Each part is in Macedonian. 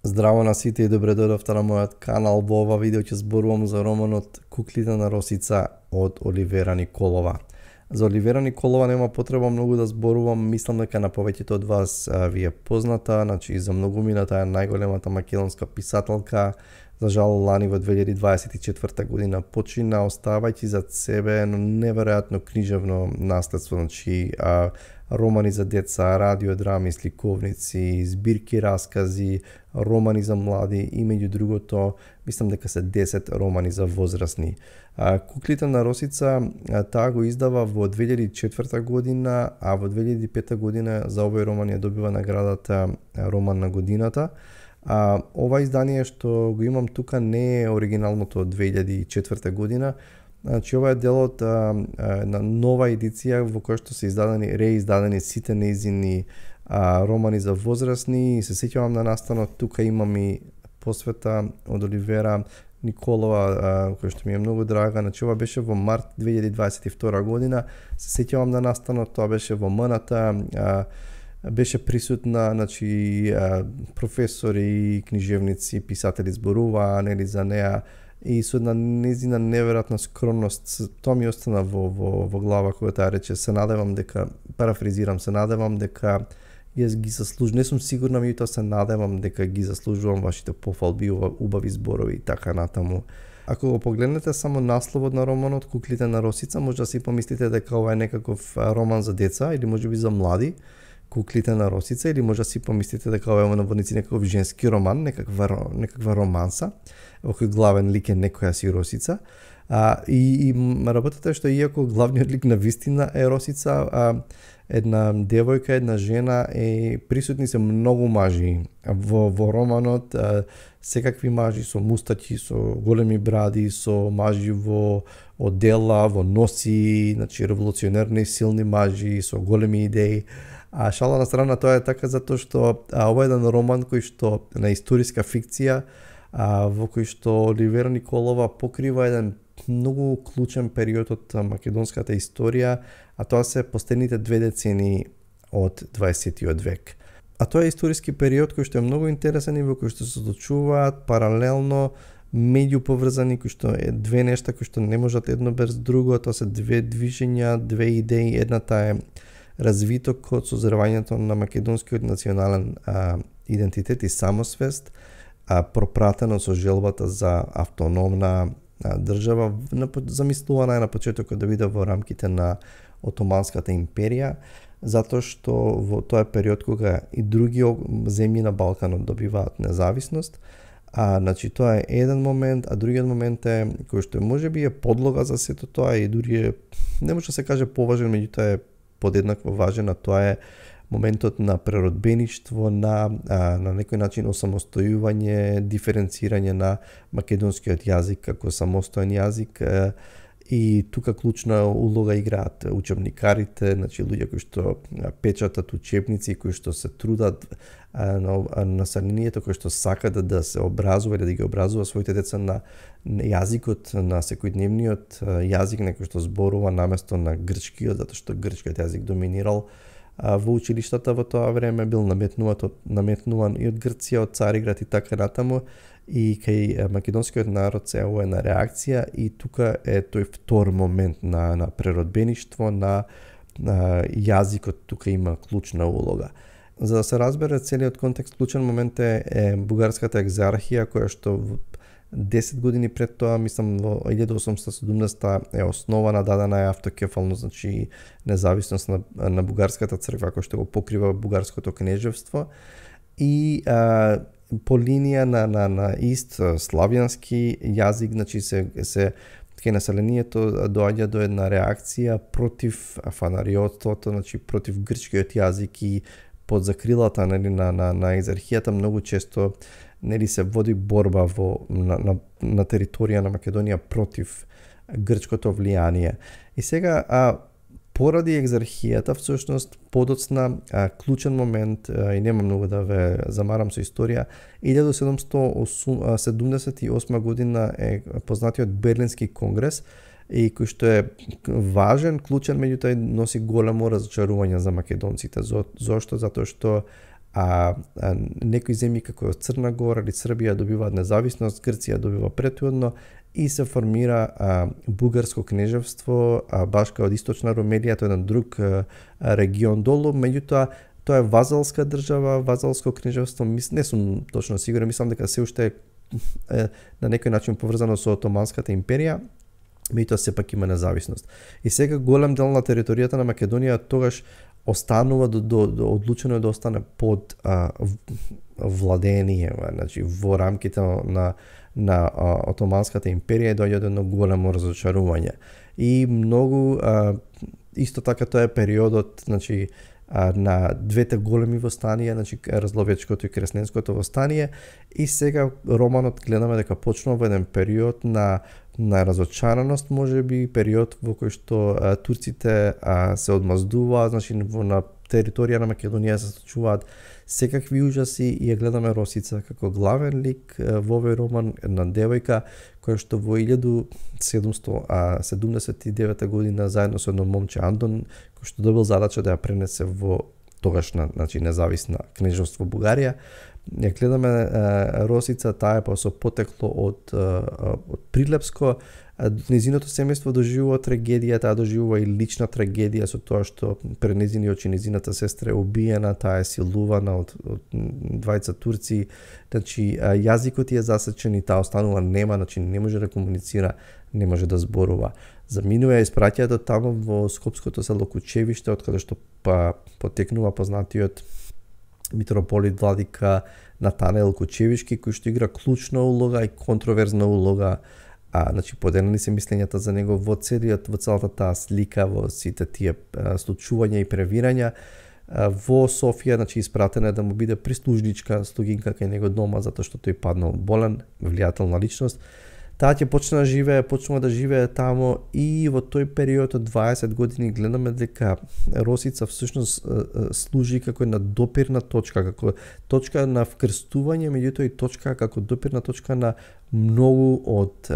Здраво на сите и добре дојдовте на мојот канал. Во ова видео ќе зборувам за романот Куклите на Росица од Оливера Николова. За Оливера Николова нема потреба многу да зборувам, мислам дека на повеќето од вас ви е позната, значи за многумина таа е најголемата македонска писателка. За жал лани во 2024 година почина, оставајќи зад себе едно неверојатно книжевно наследство, значи романи за деца, радиодрами, сликовници, збирки раскази, романи за млади и меѓу другото, мислам дека се 10 романи за возрастни. Куклите на Росица таа го издава во 2004 година, а во 2005 година за овој роман ја добива наградата Роман на годината. Ова издание што го имам тука не е оригиналното од 2004 година, значи ова е дел од на нова едиција во која што се реиздадени сите нејзини романи за возрастни. И се сеќавам на настанот, тука имам и посвета од Оливера Николова, која што ми е многу драга. Значи ова беше во март 2022 година. Се сеќавам на настанот, тоа беше во МНТ, беше присутна, значи професори, книжевници, писатели зборуваа нели за неа и со една незина неверојатна скромност. Тоа ми остана во глава кога таа рече: се надевам дека, парафризирам, се надевам дека јас ги заслужувам, не сум сигурна, меѓутоа се надевам дека ги заслужувам вашите пофалби, убави зборови и така натаму. Ако го погледнете само насловот на романот Куклите на Росица, може да си помислите дека ова е некаков роман за деца или можеби за млади. Куклите на Росица, или може да си помислите дека ова е наводници некаков женски роман, некаква романса, во кој главен лик е некоја си Росица. И работата е што иако главниот лик на вистина е Росица, една девојка, една жена, присутни се многу мажи во романот, секакви мажи со мустачи, со големи бради, со мажи во одела, во носи, значи револуционерни силни мажи со големи идеи. Шала на страна, тоа е така затоа што ова е еден роман кој што на историска фикција, во кој што Оливера Николова покрива еден многу клучен период од македонската историја, а тоа се последните 2 децени од 20 век. Тоа е историски период кој што е многу интересен и во кој што се случуваат паралелно меѓуповрзани, кои што е две нешта кои што не можат едно без друго. Тоа се две движења, две идеи. Едната е развитокот, созревањето на македонскиот национален идентитет и самосвест, пропратено со желбата за автономна држава, замислувана е на почетокот да биде во рамките на Отоманската империја, затоа што во тоа период кога и други земји на Балканот добиваат независност. Значи тоа е еден момент, а другиот момент е кој што можеби е подлога за сето тоа и дури е, не може да се каже поважен, меѓутоа е подеднакво важен, а тоа е моментот на преродбеништво, на некој начин осамостојување, диференцирање на македонскиот јазик како самостоен јазик. И тука клучна улога играат учебникарите, значи луѓе кои што печатат учебници, кои што се трудат на населението, кои што сакат да се образува или да ги образува своите деца на јазикот, на секојдневниот јазик на кој што зборува наместо на грчкиот, затоа што грчкиот јазик доминирал во училиштата во тоа време, бил наметнуван и од Грција, од Цариград и така натаму. И кај македонскиот народ се ова е на реакција и тука е тој втор момент на преродбеништво, на јазикот тука има клучна улога. За да се разбере целиот контекст, клучен момент е бугарската екзархија, која што 10 години пред тоа, мислам во 1870 е основана, дадена е автокефално, значи независност на бугарската црква, која што го покрива бугарското кнежевство. И по линија на ист славјански јазик, значи се кај населението доаѓа до една реакција против фанариотството, значи против грчкиот јазик и под закрилата на екзархијата многу често се води борба на територија на Македонија против грчкото влијание. И сега поради екзархијата, всушност, подоцна клучен момент, и нема многу да ве замарам со историја, 1778 година е познатиот Берлински конгрес, и кој што е важен, клучен, меѓутоа носи големо разочарување за македонците. Зошто? Затоа што некои земји како Црна Гора или Србија добиваат независност, Грција добива претhodно и се формира бугарско кнежевство, баш као од источна Румелија, тоа е еден друг регион долу, меѓутоа тоа е вазалска држава, вазалско кнежевство, не сум точно сигурен, мислам дека се уште е на некој начин поврзано со Отоманската империја, меѓутоа сепак има независност. И сега голем дел на територијата на Македонија тогаш останува одлучено да остане под владеение, значи во рамките на Отоманската империја доаѓа до едно големо разочарување. И многу исто така тоа е периодот, значи на двете големи востанија, значи Разловечкото и Кресненското востание, и сега романот гледаме дека почнува во еден период на разочараност, можеби период во кој што турците се одмаздуваат, значи на територија на Македонија се случуваат секакви ужаси и ја гледаме Росица како главен лик во овој роман, една девојка која што во 1779 година заедно со едно момче Андон, кој што добил задача да ја пренесе во тогашна, значи независна кнежевство Бугарија. Ја гледаме Росица, таа е со потекло од Прилепско. Незиното семејство доживува трагедија, таа доживува и лична трагедија со тоа што пред незини очи незината сестра е убиена, таа е силувана од двајца турци, значи јазикот е засечен и таа останува нема, значи не може да комуницира, не може да зборува. Заминува ја испраќаат таму во скопското село Кучевиште, од каде што потекнува познатиот митрополит владика Натанаел Кучевишки, кој што игра клучна улога и контроверзна улога. Значи поделени се мислењата за него во целата таа слика, во сите тие случувања и превирања. Во Софија, значи испратена е да му биде прислужничка, слугинка кај него дома, затоа што тој паднал болен, влијателна личност. Таа ќе почнува да живее таму и во тој период од 20 години гледаме дека Росица всушност служи како една допирна точка, како точка на вкрстување, меѓутоа и точка како допирна точка на многу од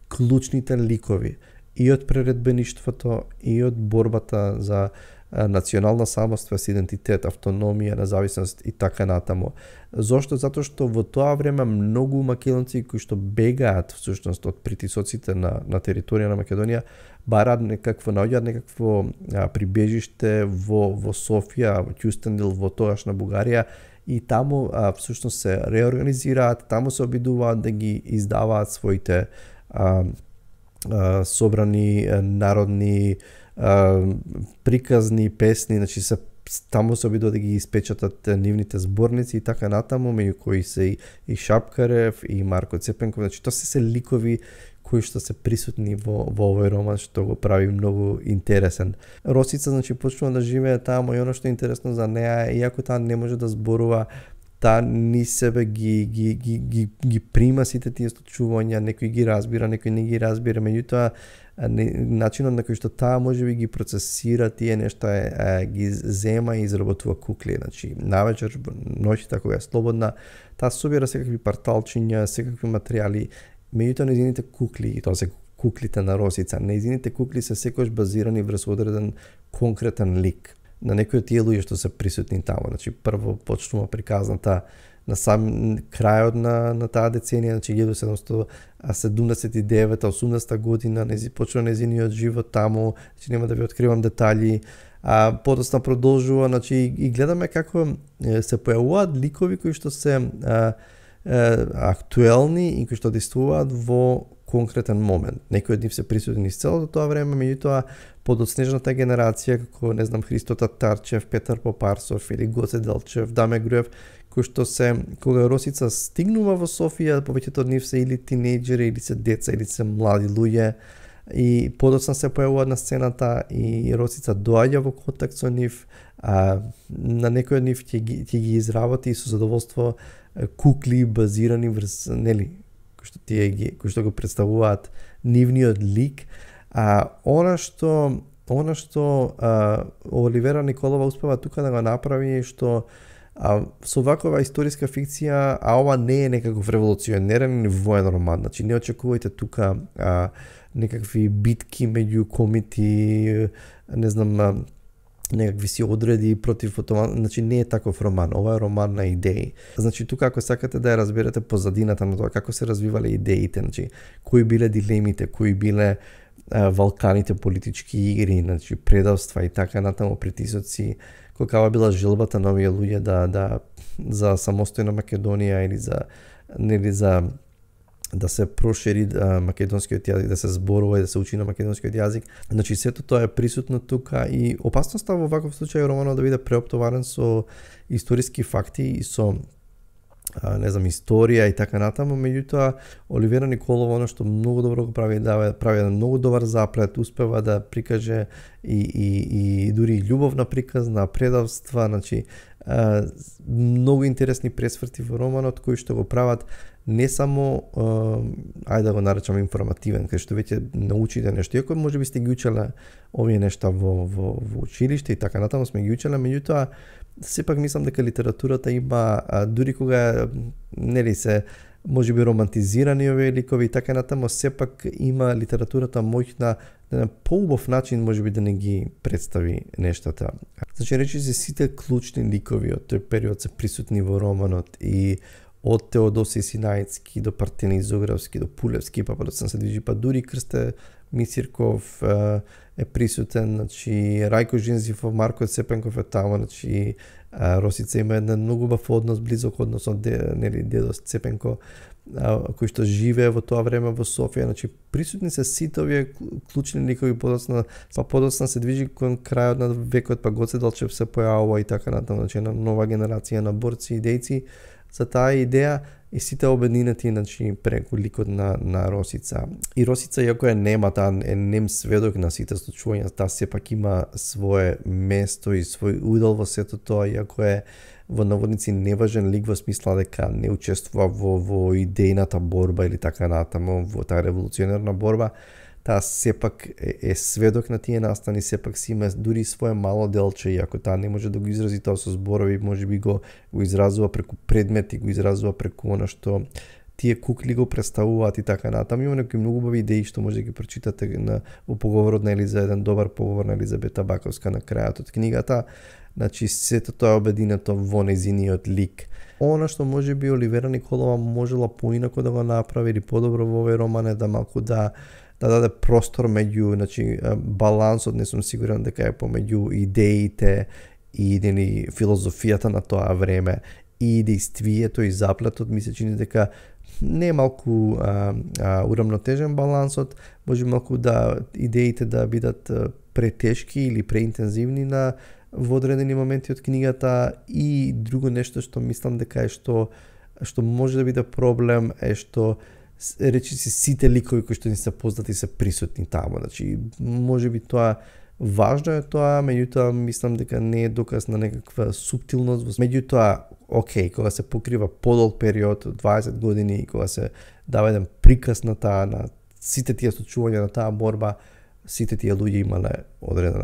клучните ликови и од прередбеништвото и од борбата за национална самоствест, идентитет, автономија, независност и така натаму. Зошто? Затоа што во тоа време многу македонци кои што бегаат всушност од притисоците на територија на Македонија бараат наоѓаат некакво прибежиште во Софија, во Кюстендил, во тогашна Бугарија, и таму всушност се реорганизираат, таму се обидуваат да ги издаваат своите собрани народни приказни, песни, значи таму се обидува да ги испечатат нивните зборници и така натаму, меѓу кои се и Шапкарев и Марко Цепенков, значи тоа се ликови кои што се присутни во овој роман, што го прави многу интересен. Росица, значи, почнува да живее таму и оно што е интересно за неа, иако таа не може да зборува, таа ни себе ги прима сите тие случувања, некој ги разбира, некој не ги разбира, меѓутоа начинот на кој што таа можеби ги процесира тие нешта ги зема и изработува кукли. Значи, навечер, ноќта кога е слободна, таа собира секакви парталчиња, секакви материјали, меѓутоа незините кукли, и тоа се куклите на Росица, незините кукли се секојаш базирани врз одреден конкретен лик. На некои од тие луѓе што се присутни таму, значи прво почнува приказната на сам крајот на таа деценија, значи 1779-80 година, почнува незиниот живот таму, значи нема да ви откривам детали, подоцна продолжува, значи и гледаме како се појавуваат ликови кои што се актуелни и кои што действуваат во конкретен момент. Некои од нив се присутни из целото тоа време, меѓутоа подоцнежната генерација, како, не знам, Христо Татарчев, Петар Попарсов или Гоце Делчев, Даме Груев, кои што кога Росица стигнува во Софија, повеќето од нив се или тинејџери, или се деца, или се млади луѓе, и подоцна се појавуваат на сцената и Росица доаѓа во контакт со нив, на некои од нив ќе ги изработи и со задоволство кукли базирани врз, нели, кои што го представуваат нивниот лик. Она што Оливера Николова успева тука да го направи, што со вакова историска фикција, ова не е некаков револуционерен или воен роман, значи не очекувајте тука некакви битки меѓу комити, не знам, некакви си одреди против автомат, значи не е таков роман, ова е роман на идеи. Значи тука ако сакате да ја разберете позадината на тоа како се развивале идеите, значи кои биле дилемите, кои биле валканите политички игри, значи предавства и така натаму притисоци, каква била желбата на овие луѓе за самостојна Македонија или за да се прошири македонскиот јазик, да се зборува и да се учи на македонскиот јазик. Значи сето тоа е присутно тука и опасноста во ваков случај романот да биде преоптоварен со историски факти и со историја и така натаму, меѓутоа Оливера Николова оно што многу добро го прави еден многу добар заплет, успева да прикаже и дури љубовна приказна, предавства, значи многу интересни пресврти во романот кои што го прават не само ајде да го наречам информативен, кај што веќе научите нешто, иако можеби сте ги учеле овие нешта во училиште и така натаму сме ги учеле, меѓутоа сепак мислам дека литературата има дури кога нели се можеби романтизирани овие ликови и така натаму, сепак има литературата моќна да на поубав начин можеби да не ги представи нештата. Значи речиси сите клучни ликови од тој период се присутни во романот и од Теодосиј Синајцки до Партени Зографски до Пулевски, па подоцна се движи, па дури Крсте Мисирков е присутен, значи Рајко Жинзифов, Марко Цепенков е таму, значи Росица има еден многу убав однос, близок однос од дедо Цепенко, кој што живее во тоа време во Софија, значи присутни се сите овие клучни ликови, подоцна се движи кон крајот на векот, па Гоце Делчев се појавува и така натаму, значи една нова генерација на борци и дејци за таа идеја и сите обединети, значи преку ликот на Росица. И Росица, иако е нема, таа е нем сведок на сите случувања, таа сепак има свое место и свој удел во сето тоа, иако е во наводници неважен лик во смисла дека не учествува во идејната борба или така натаму, во таа револуционерна борба, таа сепак е сведок на тие настани, сепак си има дури свое мало делче, иако таа не може да го изрази тоа со зборови, можеби го изразува преку предмети, го изразува преку она што тие кукли го представуваат и така натаму. Има некои многу убави идеи што може да ги прочитате во поговорот на Елиза, еден добар поговор на Елизабета Баковска на крајот од книгата. Значи сето тоа е обединето во нејзиниот лик. Она што можеби Оливера Николова можела поинако да го направи или подобро во овој роман е да малку да даде простор меѓу, значи балансот, не сум сигурен дека е помеѓу идеите и нели филозофијата на тоа време и действието и заплетот, ми се чини дека не е малку урамнотежен балансот, може малку да идеите да бидат претешки или преинтензивни во одредени моменти од книгата и друго нешто што мислам дека е што може да биде проблем е што речиси сите ликови кои што ни се познати се присутни таму. Значи можеби тоа важно е тоа, меѓутоа мислам дека не е доказ на некаква суптилност. Меѓутоа, окей, кога се покрива подолг период, 20 години, кога се дава еден приказ на таа, на сите тие случувања на таа борба, сите тие луѓе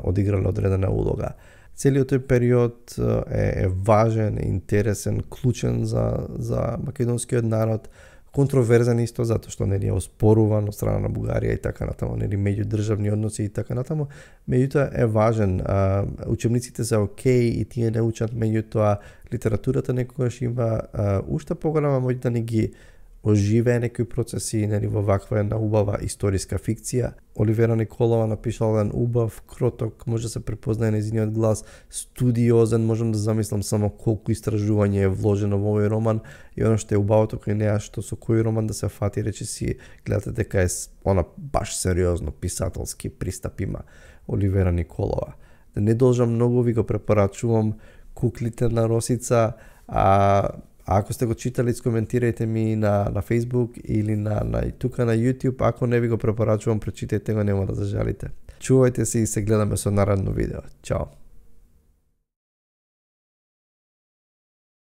одиграле одредена улога. Целиот тој период е важен, интересен, клучен за македонскиот народ, контроверзен исто затоа што нели е оспоруван од страна на Бугарија и така натаму, нели меѓудржавни односи и така натаму, меѓутоа е важен. Учебниците се окей и тие не учат, меѓутоа литературата некогаш има уште поголема моќ да не ги оживее некои процеси, нели во ваква една убава историска фикција. Оливера Николова напишала еден убав, кроток, може да се препознае нејзиниот глас, студиозен, можам да замислам само колку истражување е вложено во овој роман и оно што е убавото кај неа што со кој роман да се фати, речиси гледате дека е она баш сериозно писателски пристап има Оливера Николова. Да не должам многу, ви го препорачувам Куклите на Росица, ако сте го читали, скоментирајте ми на Facebook или тука на YouTube. Ако не ви го препорачувам, прочитајте го, нема да зажалите. Чувајте се и се гледаме со наредно видео. Чао!